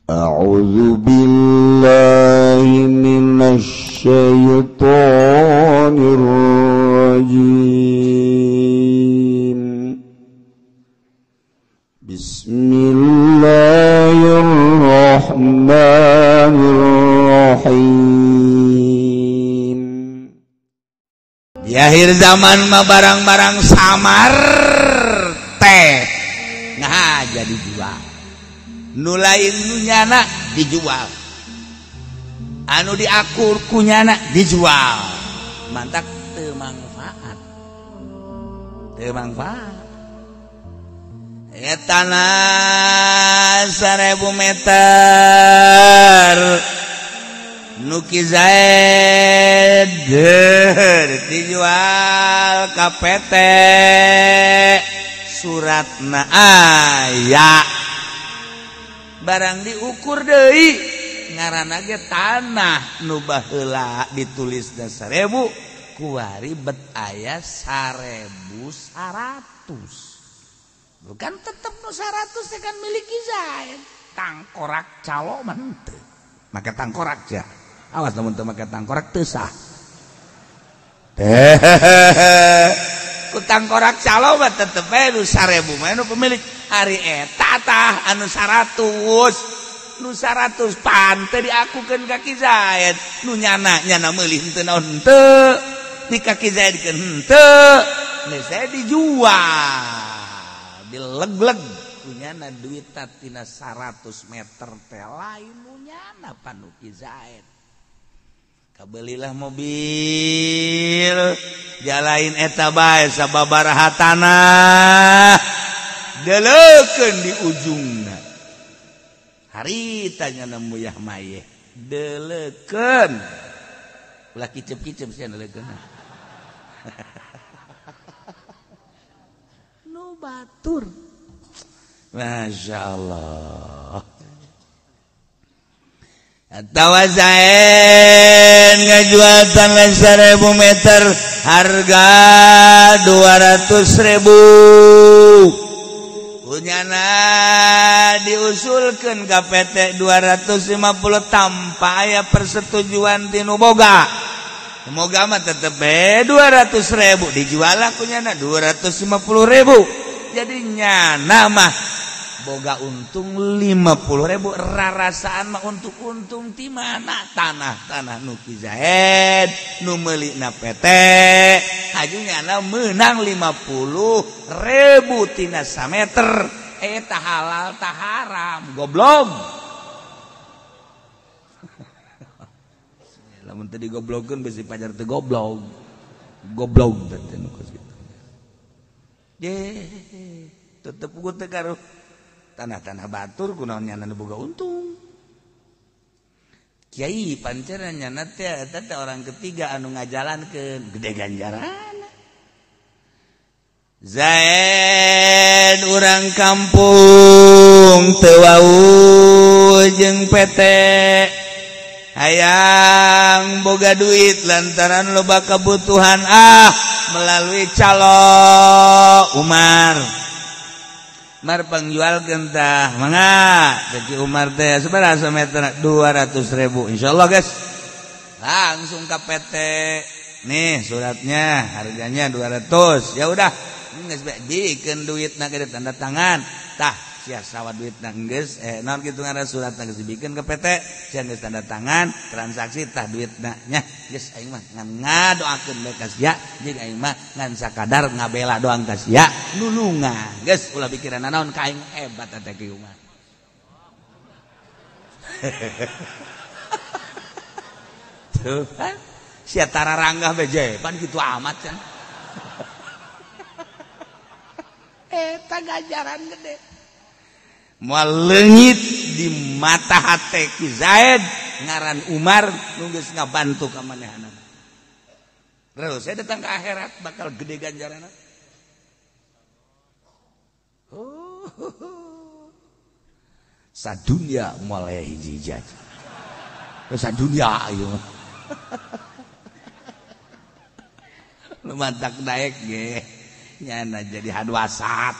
A'udzu billahi minasy syaithanir rajim. Bismillahirrahmanirrahim. Di akhir zaman mah barang-barang samar teh nah jadi jual. Nu lain nu nyana dijual, anu diakur ku nyana dijual, mantak teu mangfaat, teu mangfaat. Eta tanah 1000 meter nu Ki Zaid dijual ka PT, suratna aya. Barang diukur deui ngaranna ge tanah nu baheula ditulisna 1000 kuari bet aya 1100. Bukan tetep nu 100 teh kan milik Ki Zaid. Tangkorak calo mah henteu. Make tangkorak sia. Awas lamun teu make tangkorak teu sah. Ku tangkorak calo mah tetep bae nu 1000 mah nu pemilik. Ari eta tah anu 100, nu 100 pan teu diakukeun ka Ki Zaid, nu nyana nyana meuli henteu naon henteu, di ka Ki Zaid keun henteu, geus saya dijual, dileg-leg kunyana duit tina 100 meter teh lain nu nyana pan nu Ki Zaid. Kabelilah mobil, jalain eta bae sababaraha tanah. Deleukeun di ujungna. Harita nya muyah mayeh. Deleukeun. Ulah kicep-kicep sia deleukeun. Nu batur. Masya Allah. Atawa Zaid ngajual tanah 1000 meter harga 200.000. Punyana diusulkan ke PT 250 tanpa aya persetujuan tinu boga. Moga mah tetep 200.000 dijual lah kunyana 250.000. Jadi nyana mah boga untung 50.000, rarasaan mah untuk untung ti mana tanah-tanah nu Ki Zaid nu meulina PT haju nyana menang 50.000 tina sameter. Eta halal ta haram goblok. Lamun teu digoblogkeun bisi pajar teu goblok. Goblok teh nu kos kitu. Ye tetep gua teh karo tanah-tanah batur kunaon nyana nu boga untung. Kiai panceran nyana teh eta teh orang ketiga anu ngajalankeun gede ganjaran. Zaid urang kampung teu wau jeung PT hayang boga duit lantaran loba kebutuhan melalui calo Umar. Mar pangjualkeun tah mangga cek Umar teh sabaraha meter 200.000 insyaallah guys. Langsung ke PT nih suratnya harganya 200. Ya udah geus bikeun duitna ge tanda tangan tah sia sawa duitna geus naon kitu ngaran suratna geus dibikeun ke PT sia geus tanda tangan transaksi tah duitna nya geus aing mah ngan ngadoakeun bae ka sia jeung aing mah ngan sakadar ngabela doang ka sia nulungan geus ulah pikiran naon ka aing hebat teh Ki Umar. Tuh kan sia tararanggah beje pan kitu amat kan. Eta ganjaran gede. Moal leungit di mata hate Ki Zaid ngaran Umar nu geus ngabantu ka manehna. Terus saya datang ke akhirat bakal gede ganjaranna. Oh. Sadunya moal aya hiji-hiji. Sadunya ieu mah. Lu mantak daek ge. Nyana jadi hadwasat.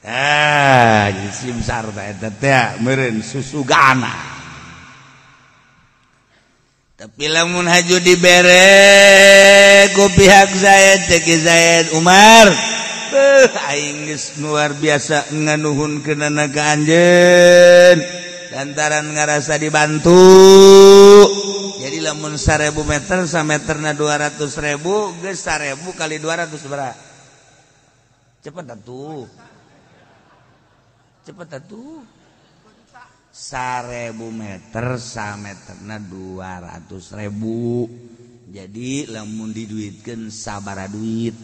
Ah, jadi simsar teh eta teh meureun susugana. Tapi lamun haju dibere ku pihak Zaid teh Zaid Umar, beuh aing geus luar biasa nganuhunkeunana ka anjeun lantaran ngarasa dibantu. Jadi lamun 1000 meter sameterna 200.000 geus 1000 kali 200 berapa? Cepet atuh. Cepet atuh. 1000 meter sameterna 200.000. Jadi lamun diduitkeun sabara duit?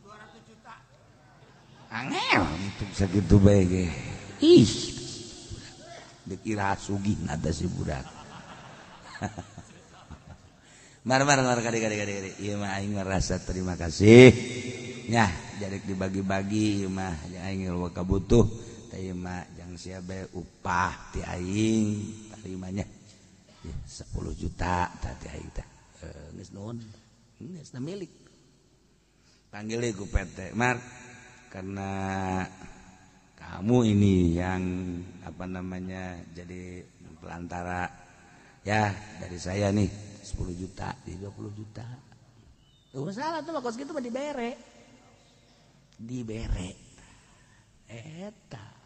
200 juta. Angel untuk sakitu bae ge. Ih. Dikira sugih nada si budak. Mar mar mar kadi kadi kadi. Ieu mah aing merasa terima kasih. Nyah, jadi dibagi-bagi ieu mah aing loba kabutuh. Teh ieu mah jang sia bae upah ti aing tarimanya 10 juta tah ti aing teh. Geus nuhun. Geus milik. Panggil ku PT Mar karena kamu ini yang apa namanya jadi pelantara ya dari saya nih 10 juta di 20 juta. Tuh masalah tuh kos gitu mah dibere. Dibere. Eta.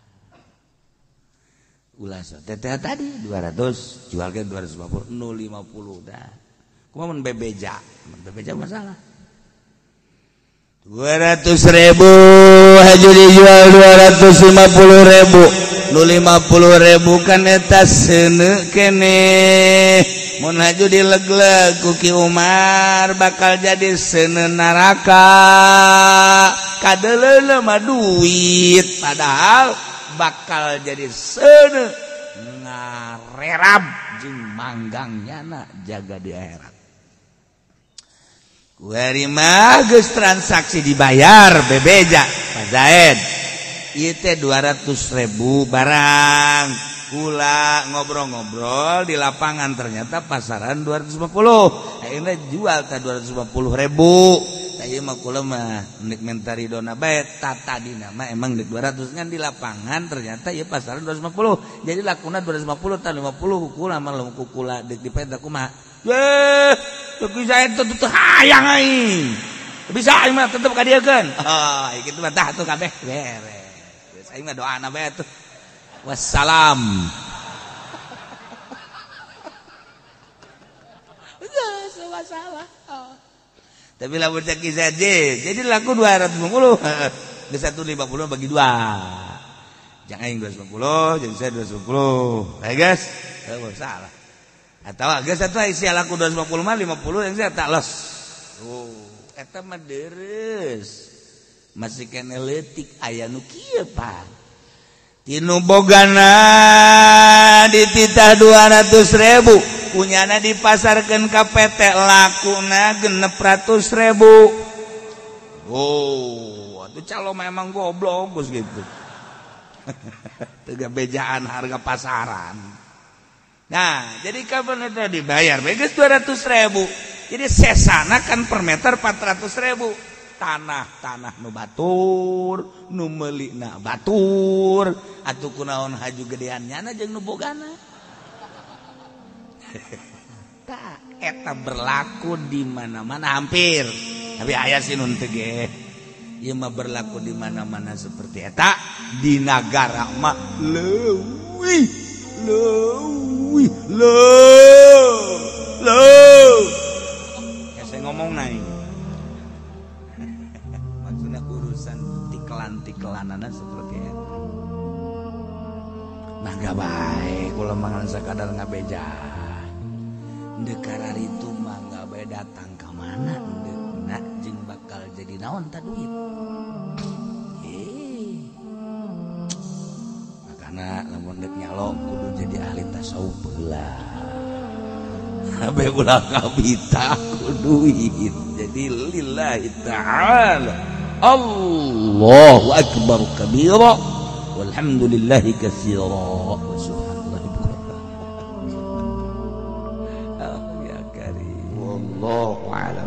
Ulah so teteh tadi 200 jual ke 250 050 dah. Kumaha mun bebeja? Mun bebeja masalah. 200.000 haju dijual 250.000. Nu 50.000 kan eta seuneu keneh. Mun haju dilegleg ku Ki Umar bakal jadi seuneu neraka. Kadeleuna mah duit padahal bakal jadi seuneu ngarerab jeung manggang nyana jaga di akhirat. Kuari mah geus transaksi dibayar bebeja Pak Zaid. Ieu teh 200.000 barang. Kula ngobrol-ngobrol di lapangan ternyata pasaran 250. Ayeuna jual teh 250.000. Tah ieu mah kula mah nek minta ridona bae tata dina mah emang dek 200 ngan di lapangan ternyata ieu pasaran 250. Jadi lakuna 250 tah 50 kula mah lamun kula dek dipeta kumaha. Weh, teu saya tetep hayang aing. Bisa aing mah tetep ka dieukeun. Oh, kitu mah tah tuh kabeh beres. Geus aing mah doana bae tuh. Wassalam. Geus masalah. Oh. Tapi lamun cek saja, jadi laku 250. Geus 150 bagi 2. Jangan aing 250, jadi saya 250. Ayo guys, salah. Atau geus atuh isi laku 250 mah 50 yang saya tak los. Oh, eta mah deres. Masih kene leutik aya nu kieu Pak. Tinu bogana dititah 200.000, punyana dipasarkeun ka PT lakuna 600.000. Oh, atuh calo memang goblok geus gitu. Teu bejaan harga pasaran. Nah, jadi kapan itu dibayar? Geus 200.000. Jadi sesana kan per meter 400.000. Tanah-tanah nu batur, nu meulina batur, atuh kunaon haju gedean nyana jeung nu bogana. Tah, eta berlaku di mana-mana hampir. Tapi aya sih nu teu ge. Ieu mah berlaku di mana-mana seperti eta di nagara mah leuwih leuwih leuh leuh. Ya saya ngomong naik. Maksudnya urusan tiklan-tiklanana seperti itu. Nah gak baik kula mangan sakadar ngabeja. Ndekar itu mah gak bae datang ka mana ndeukna jeung bakal jadi naon ta duit. Makana lamun deuk nyalo kudu jadi ahli tasawuf heula. Kabeh ulah kabita ku duit. Jadi lillahi ta'ala. Allahu akbar kabira walhamdulillahi katsira wa subhanallahi bukratan. Oh ya karim. Wallahu a'lam.